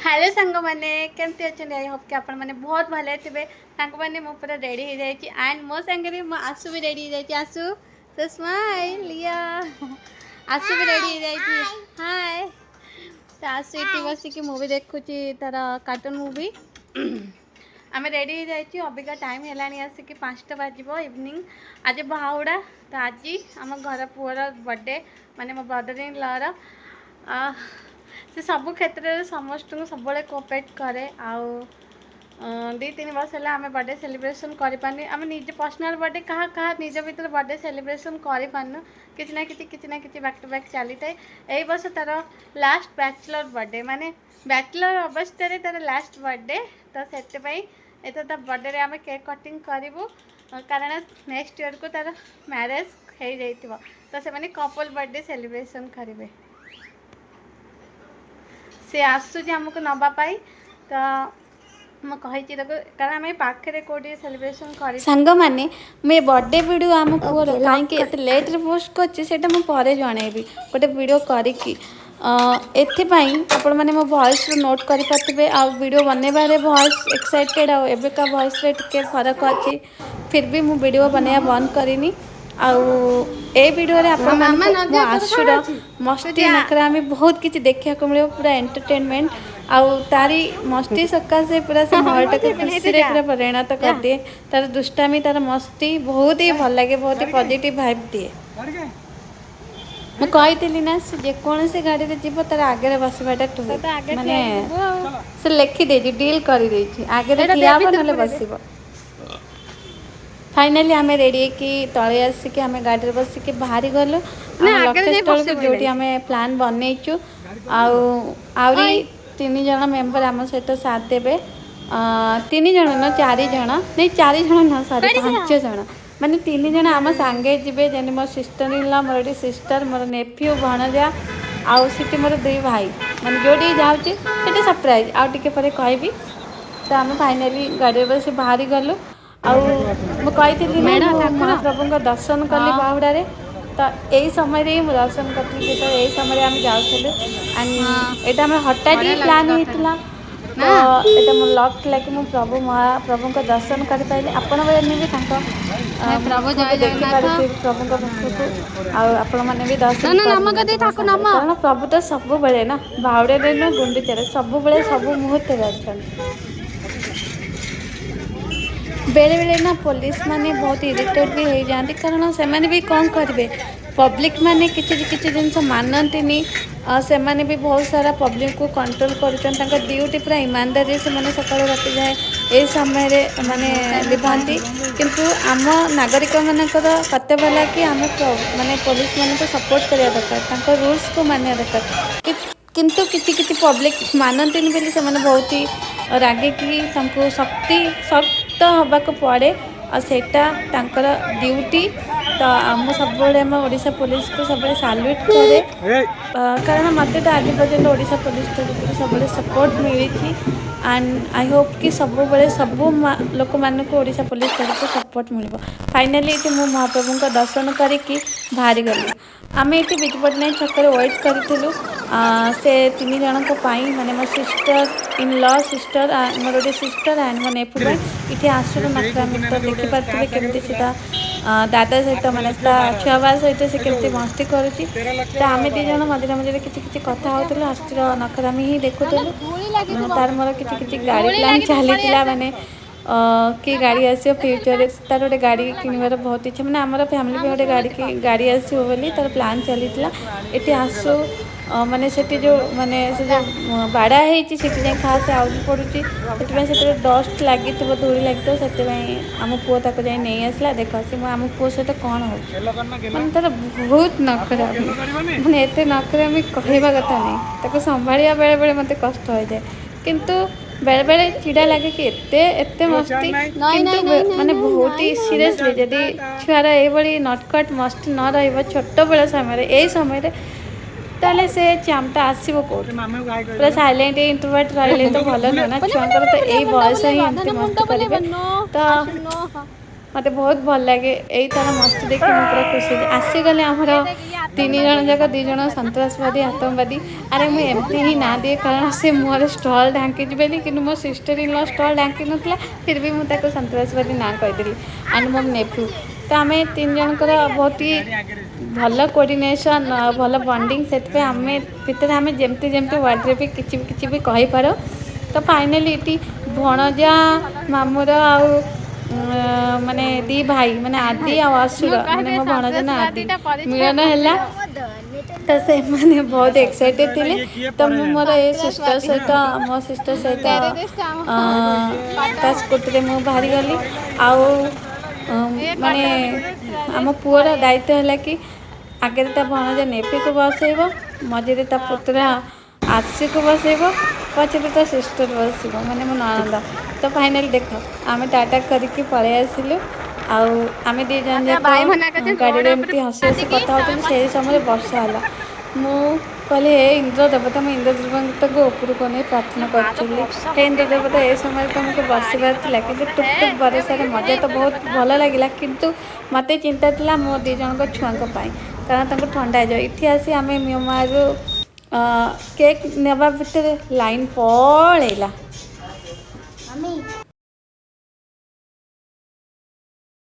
Hello ସାଙ୍ଗମାନେ, କେମିତି ଅଛନ୍ତି? I Hope କି ଆପଣମାନେ ବହୁତ ଭଲରେ ଥିବେ। ସାଙ୍ଗମାନେ, ମୁଁ ପୁରା ରେଡ଼ି ହେଇଯାଇଛି ଆଣ୍ଡ ମୋ ସାଙ୍ଗରେ ମୋ ଆସୁ ବି ରେଡ଼ି ହେଇଯାଇଛି। ଆସୁ, ସେ ସ୍ମାଇଲ୍ ୟା। ଆସୁ ବି ରେଡ଼ି ହେଇଯାଇଛି। ହାଏ। ତ ଆସୁ ଏଠି ବସିକି ମୁଭି ଦେଖୁଛି, ତାର କାର୍ଟୁନ୍ ମୁଭି। ଆମେ ରେଡ଼ି ହେଇଯାଇଛୁ। ଅବିକା ଟାଇମ୍ ହେଲାଣି ଆସିକି 5ଟା ବାଜିବ ଇଭିନିଂ। ଆଜି ବାହୁଡ଼ା ତ ଆଜି ଆମ ଘର ପୁଅର ବର୍ଥଡେ, ମାନେ ମୋ ବ୍ରଦର ଇନ୍ ଲର। ସେ ସବୁ କ୍ଷେତ୍ରରେ ସମସ୍ତଙ୍କୁ ସବୁବେଳେ କୋଅପରେଟ୍ କରେ। ଆଉ 2-3 ବର୍ଷ ହେଲା ଆମେ ବର୍ଥଡେ ସେଲିବ୍ରେସନ୍ କରିପାରୁନି। ଆମେ ନିଜ ପର୍ସନାଲ୍ ବର୍ଥଡେ କାହା କାହା ନିଜ ଭିତରେ ବର୍ଥଡେ ସେଲିବ୍ରେସନ୍ କରିପାରୁନୁ। କିଛି ନା କିଛି, କିଛି ନା କିଛି ବ୍ୟାକ୍ ଟୁ ବ୍ୟାକ୍ ଚାଲିଥାଏ। ଏଇ ବର୍ଷ ତାର ଲାଷ୍ଟ ବ୍ୟାଚଲର୍ ବର୍ଥଡେ, ମାନେ ବ୍ୟାଚଲର୍ ଅବସ୍ଥାରେ ତାର ଲାଷ୍ଟ ବର୍ଥଡେ। ତ ସେଥିପାଇଁ ଏଥର ତା ବର୍ଥଡେରେ ଆମେ କେକ୍ କଟିଂ କରିବୁ, କାରଣ ନେକ୍ସଟ ଇୟର୍କୁ ତାର ମ୍ୟାରେଜ୍ ହେଇଯାଇଥିବ। ତ ସେମାନେ କପଲ୍ ବର୍ଥଡେ ସେଲିବ୍ରେସନ୍ କରିବେ। ସେ ଆସୁଛି ଆମକୁ ନେବା ପାଇଁ। ତ ମୁଁ କହିଛି ତାକୁ, କାରଣ ଆମେ ପାଖରେ କେଉଁଠି ସେଲିବ୍ରେସନ୍ କରି। ସାଙ୍ଗମାନେ, ମୁଁ ଏ ବର୍ଥଡେ ଭିଡ଼ିଓ ଆମ ପୁଅର କାହିଁକି ଏତେ ଲେଟ୍ରେ ପୋଷ୍ଟ କରିଛି, ସେଇଟା ମୁଁ ପରେ ଜଣେଇବି ଗୋଟେ ଭିଡ଼ିଓ କରିକି। ଏଥିପାଇଁ ଆପଣମାନେ ମୋ ଭଏସ୍ରୁ ନୋଟ୍ କରିପାରୁଥିବେ ଆଉ ଭିଡ଼ିଓ ବନେଇବାରେ ଭଏସ୍ ଏକ୍ସାଇଟେଡ଼୍ ଆଉ ଏବେକା ଭଏସ୍ରେ ଟିକେ ଫରକ ଅଛି। ଫିର୍ ବି ମୁଁ ଭିଡ଼ିଓ ବନେଇବା ବନ୍ଦ କରିନି। ଆଉ ଏ ଭିଡ଼ିଓରେ ଆପଣମାନଙ୍କୁ ମୋ ଆସୁର ମସ୍ତି, ନଖରା ଆମେ ବହୁତ କିଛି ଦେଖିବାକୁ ମିଳିବ, ପୁରା ଏଣ୍ଟରଟେନମେଣ୍ଟ। ଆଉ ତାରି ମସ୍ତି ସକାଶେ ପୁରା ସେ ମାହୋଲଟାକୁ ଖୁସିରେ ପୁରା ପରିଣତ କରିଦିଏ। ତାର ଦୁଷ୍ଟାମି, ତାର ମସ୍ତି ବହୁତ ହି ଭଲ ଲାଗେ, ବହୁତ ହି ପଜିଟିଭ୍ ଭାଇବ୍ ଦିଏ। ମୁଁ କହିଥିଲି ନା, ସେ ଯେକୌଣସି ଗାଡ଼ିରେ ଯିବ, ତାର ଆଗରେ ବସିବାଟା ଟୁ ମାନେ ସେ ଲେଖିଦେଇଛି, ଡିଲ୍ କରିଦେଇଛି, ଆଗରେ ଠିଆ ହବ ନହେଲେ ବସିବ। ଫାଇନାଲି ଆମେ ରେଡ଼ି ହେଇକି ତଳେ ଆସିକି ଆମେ ଗାଡ଼ିରେ ବସିକି ବାହାରି ଗଲୁ ଆମ ଲକ୍ଷ୍ୟସ୍ଥଳକୁ, ଯେଉଁଠି ଆମେ ପ୍ଲାନ୍ ବନେଇଛୁ। ଆଉ ଆହୁରି ତିନି ଜଣ ମେମ୍ବର ଆମ ସହିତ ସାଥ ଦେବେ। ତିନି ଜଣ ନୁହଁ, ଚାରି ଜଣ। ନାଇଁ, ଚାରି ଜଣ ନୁହଁ, ସରି, ପାଞ୍ଚ ଜଣ। ମାନେ ତିନି ଜଣ ଆମ ସାଙ୍ଗେ ଯିବେ, ଯେମିତି ମୋ ସିଷ୍ଟର ଇନ୍ ଲ, ମୋର ଏଠି ସିଷ୍ଟର, ମୋର ନେଫ୍ୟୁ, ଭଣଜା ଆଉ ସେଠି ମୋର ଦୁଇ ଭାଇ। ମାନେ ଯେଉଁଠିକି ଯାଉଛି ସେଠି ସରପ୍ରାଇଜ୍, ଆଉ ଟିକେ ପରେ କହିବି। ତ ଆମେ ଫାଇନାଲି ଗାଡ଼ିରେ ବସି ବାହାରି ଗଲୁ। ଆଉ ମୁଁ କହିଥିଲି ନା, ମୁଁ ମହାପ୍ରଭୁଙ୍କ ଦର୍ଶନ କଲି ବାହୁଡ଼ାରେ। ତ ଏଇ ସମୟରେ ହିଁ ମୁଁ ଦର୍ଶନ କରିଥିଲି, ଯେତେବେଳେ ଏଇ ସମୟରେ ଆମେ ଯାଉଥିଲୁ। ଆଣ୍ଡ ଏଇଟା ଆମର ହଠାତ୍ ହିଁ ପ୍ଲାନ୍ ହେଇଥିଲା। ତ ଏଇଟା ମୋ ଲକ୍ ଥିଲା କି ମୁଁ ପ୍ରଭୁ ମହାପ୍ରଭୁଙ୍କ ଦର୍ଶନ କରିପାରିଲି। ଆପଣମାନେ ବି ତାଙ୍କ ମୁଖକୁ ଦେଖିପାରୁଥିବେ, ପ୍ରଭୁଙ୍କ ମୁଖକୁ, ଆଉ ଆପଣମାନେ ବି ଦର୍ଶନ କରିନିଅନ୍ତୁ ମୋ ସାଙ୍ଗରେ। କାରଣ ପ୍ରଭୁ ତ ସବୁବେଳେ ନା, ବାହୁଡ଼ାରେ ନା, ଗୁଣ୍ଡିଚାରେ, ସବୁବେଳେ ସବୁ ମୁହୂର୍ତ୍ତରେ ଅଛନ୍ତି। ବେଳେବେଳେ ନା ପୋଲିସ ମାନେ ବହୁତ ଇରିଟେଟ୍ ବି ହେଇଯାଆନ୍ତି, କାରଣ ସେମାନେ ବି କ'ଣ କରିବେ? ପବ୍ଲିକ୍ ମାନେ କିଛି କିଛି ଜିନିଷ ମାନନ୍ତିନି। ଆଉ ସେମାନେ ବି ବହୁତ ସାରା ପବ୍ଲିକକୁ କଣ୍ଟ୍ରୋଲ କରୁଛନ୍ତି। ତାଙ୍କ ଡ୍ୟୁଟି ପୁରା ଇମାନଦାରୀ ସେମାନେ ସକାଳୁ ରାତି ଯାଏ ଏଇ ସମୟରେ ମାନେ ଲିଭାନ୍ତି। କିନ୍ତୁ ଆମ ନାଗରିକମାନଙ୍କର କର୍ତ୍ତବ୍ୟ ହେଲା କି ଆମେ ମାନେ ପୋଲିସମାନଙ୍କୁ ସପୋର୍ଟ କରିବା ଦରକାର, ତାଙ୍କ ରୁଲ୍ସକୁ ମାନିବା ଦରକାର। କିନ୍ତୁ କିଛି କିଛି ପବ୍ଲିକ ମାନନ୍ତିନି ବୋଲି ସେମାନେ ବହୁତ ହି ରାଗିକି ତାଙ୍କୁ ଶକ୍ତି ଶକ୍ତ ହେବାକୁ ପଡ଼େ। ଆଉ ସେଇଟା ତାଙ୍କର ଡ୍ୟୁଟି। ତ ମୁଁ ସବୁବେଳେ ଆମ ଓଡ଼ିଶା ପୋଲିସକୁ ସବୁବେଳେ ସାଲ୍ୟୁଟ୍ କରେ, କାରଣ ମୋତେ ତ ଆଜି ପର୍ଯ୍ୟନ୍ତ ଓଡ଼ିଶା ପୋଲିସ ତରଫରୁ ସବୁବେଳେ ସପୋର୍ଟ ମିଳିଛି। ଆଣ୍ଡ I Hope କି ସବୁବେଳେ ସବୁ ଲୋକମାନଙ୍କୁ ଓଡ଼ିଶା ପୋଲିସ ତରଫରୁ ସପୋର୍ଟ ମିଳିବ। ଫାଇନାଲି ଏଠି ମୁଁ ମହାପ୍ରଭୁଙ୍କ ଦର୍ଶନ କରିକି ବାହାରିଗଲି। ଆମେ ଏଠି ବିଜୁ ପଟ୍ଟନାୟକ ଛକରେ ୱେଟ୍ କରିଥିଲୁ ସେ ତିନି ଜଣଙ୍କ ପାଇଁ, ମାନେ ମୋ ସିଷ୍ଟର ଇନ୍ ଲ, ସିଷ୍ଟର, ମୋର ଗୋଟେ ସିଷ୍ଟର ଆଣ୍ଡ ମୋ ନେଫୁ ପାଇଁ। ଏଠି ଆସୁର ନଖରା ତ ଦେଖିପାରୁଥିବେ, କେମିତି ସେ ତା ଦାଦା ସହିତ, ମାନେ ତା ଛୁଆବା ସହିତ ସେ କେମିତି ମସ୍ତି କରୁଛି। ତ ଆମେ ଦୁଇ ଜଣ ମଝିରେ ମଝିରେ କିଛି କିଛି କଥା ହେଉଥିଲୁ, ଆସୁର ନଖରାମି ହିଁ ଦେଖୁଥିଲୁ। ତାର ମୋର କିଛି କିଛି ଗାଡ଼ି ପ୍ଲାନ୍ ଚାଲିଥିଲା, ମାନେ କି ଗାଡ଼ି ଆସିବ ଫ୍ୟୁଚରରେ। ତାର ଗୋଟେ ଗାଡ଼ି କିଣିବାର ବହୁତ ଇଚ୍ଛା, ମାନେ ଆମର ଫ୍ୟାମିଲି ପାଇଁ ଗୋଟେ ଗାଡ଼ି କି ଗାଡ଼ି ଆସିବ ବୋଲି ତାର ପ୍ଲାନ୍ ଚାଲିଥିଲା। ଏଠି ଆସୁ ମାନେ ସେଠି ଯେଉଁ ମାନେ ସେ ଯେଉଁ ବାଡ଼ା ହେଇଛି, ସେଠି ଯାଇ ଖାସ୍ ଆଉଜି ପଡ଼ୁଛି। ସେଥିପାଇଁ ସେଥିରେ ଡଷ୍ଟ ଲାଗିଥିବ, ଧୂଳି ଲାଗିଥିବ। ସେଥିପାଇଁ ଆମ ପୁଅ ତାକୁ ଯାଇ ନେଇ ଆସିଲା। ଦେଖ, ସେ ଆମ ପୁଅ ସହିତ କ'ଣ ହେଉଛି। ମାନେ ତାର ବହୁତ ନଖରା, ମାନେ ଏତେ ନଖରା ଆମେ କହିବା କଥା ନାହିଁ। ତାକୁ ସମ୍ଭାଳିବା ବେଳେବେଳେ ମୋତେ କଷ୍ଟ ହୋଇଯାଏ। କିନ୍ତୁ ବେଳେବେଳେ ଚିଡ଼ା ଲାଗେ କି ଏତେ ଏତେ ମସ୍ତି। କିନ୍ତୁ ମାନେ ବହୁତ ହି ସିରିୟସଲି ଯଦି ଛୁଆର ଏଇଭଳି ନଟଖଟ ମସ୍ତି ନ ରହିବ ଛୋଟବେଳ ସମୟରେ, ଏଇ ସମୟରେ, ତାହେଲେ ସେ ଚାମଟା ଆସିବ କେଉଁଠୁ? ପୁରା ସାଇଲେଣ୍ଟ ଇଣ୍ଟ୍ରୋଭର୍ଟ ରହିଲେ ତ ଭଲ ନୁହେଁ ନା। ଛୁଆଙ୍କର ତ ଏଇ ବୟସ ହିଁ ଏମିତି ମସ୍ତି କରିବେ। ତ ମୋତେ ବହୁତ ଭଲ ଲାଗେ ଏଇ ତାର ମସ୍ତି ଦେଖି ମୁଁ ପୁରା ଖୁସି। ଆସିଗଲେ ଆମର ତିନି ଜଣ ଯାକ ଦୁଇ ଜଣ ସନ୍ତ୍ରାସବାଦୀ, ଆତଙ୍କବାଦୀ। ଆରେ, ମୁଁ ଏମିତି ହିଁ ନାଁ ଦିଏ, କାରଣ ସେ ମୁହଁରେ ଷ୍ଟଲ୍ ଢାଙ୍କିଛି ବୋଲି। କିନ୍ତୁ ମୋ ସିଷ୍ଟର ଇନ୍ ଲ ଷ୍ଟଲ୍ ଢାଙ୍କି ନଥିଲା, ଫିର୍ ବି ମୁଁ ତାକୁ ସନ୍ତ୍ରାସବାଦୀ ନାଁ କହିଦେଲି। ଆଣ୍ଡ ମୋ ନେଫ୍ୟୁ। ତ ଆମେ ତିନି ଜଣଙ୍କର ବହୁତ ହି ଭଲ କୋଅର୍ଡ଼ିନେସନ୍, ଭଲ ବଣ୍ଡିଙ୍ଗ। ସେଥିପାଇଁ ଆମେ ଭିତରେ ଆମେ ଯେମିତି ଯେମିତି ୱାର୍ଡ଼ରେ ବି କିଛି ବି କିଛି ବି କହିପାରୁ। ତ ଫାଇନାଲି ଏଠି ଭଣଜା, ମାମୁଁର ଆଉ ମାନେ ଦି ଭାଇ, ମାନେ ଆଦି ଆଉ ଅସୁର, ମାନେ ମୋ ଭଣଜା ନା ଆଦି ମିଳନ ହେଲା। ତ ସେମାନେ ବହୁତ ଏକ୍ସାଇଟେଡ଼ ଥିଲେ। ତ ମୁଁ ମୋର ଏ ସିଷ୍ଟର ସହିତ, ମୋ ସିଷ୍ଟର ସହିତ ତା ସ୍କୁଟିରେ ମୁଁ ବାହାରି ଗଲି। ଆଉ ମାନେ ଆମ ପୁଅର ଦାୟିତ୍ୱ ହେଲା କି ଆଗରେ ତା ଭଣଜା ନେଫିକୁ ବସେଇବ, ମଝିରେ ତା ପୁତୁରା ଆଶିକୁ ବସେଇବ, ପଛରେ ତା ସିଷ୍ଟର ବସିବ, ମାନେ ମୋ ନଣନ୍ଦ। ତ ଫାଇନାଲି ଦେଖ, ଆମେ ଟାଟା କରିକି ପଳେଇ ଆସିଲୁ। ଆଉ ଆମେ ଦୁଇ ଜଣ ଯାକ ଗାଡ଼ିରେ ଏମିତି ହସି ହସି କଥା ହେଉଥିଲୁ, ସେଇ ସମୟରେ ବର୍ଷା ହେଲା। ମୁଁ କହିଲି, "ହେ ଇନ୍ଦ୍ର ଦେବତା।" ମୁଁ ଇନ୍ଦ୍ର ଦେବତାଙ୍କୁ ଉପରକୁ ଅନେଇ ପ୍ରାର୍ଥନା କରୁଥିଲି, "ହେ ଇନ୍ଦ୍ର ଦେବତା, ଏ ସମୟରେ ତୁମକୁ ବର୍ଷିବାର ଥିଲା।" କିନ୍ତୁ ଟୁପ୍ ଟୁପ୍ ବର୍ଷାର ମଜା ତ ବହୁତ ଭଲ ଲାଗିଲା, କିନ୍ତୁ ମୋତେ ଚିନ୍ତା ଥିଲା ମୋ ଦୁଇ ଜଣଙ୍କ ଛୁଆଙ୍କ ପାଇଁ, କାରଣ ତାଙ୍କୁ ଥଣ୍ଡା ହେଇଯିବ। ଏଠି ଆସି ଆମେ ମିଓମାରୁ କେକ୍ ନେବା ଭିତରେ ଲାଇନ୍ ପଳେଇଲା। ମମି।